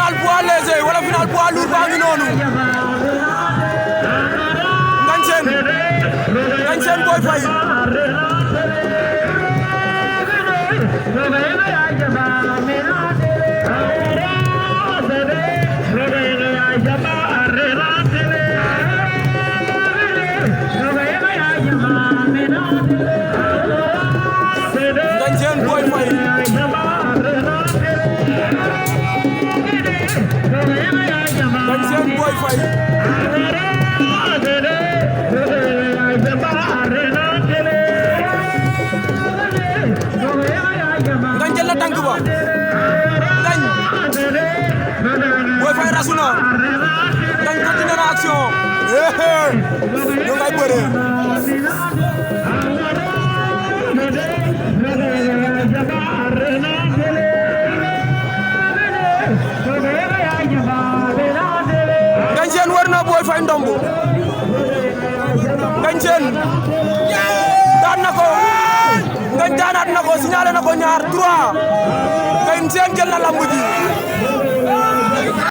final poids léger wala final poids lourd baa ngi noonu Ngagne Sène Boy Faye Ngagne Sène Boy Faye Ngagne Sène Boy Faye Ngagne jël na tànk ba Ngagne Boy Faye rasu na Ngagne continué na action ñoo ngay bëre Ngagne Sène war na Boy Faye ndomb Ngagne Sène daan na ko Ngagne daanaat na ko signalé na ko ñaar 3 Ngagne Sène jël na lamb ji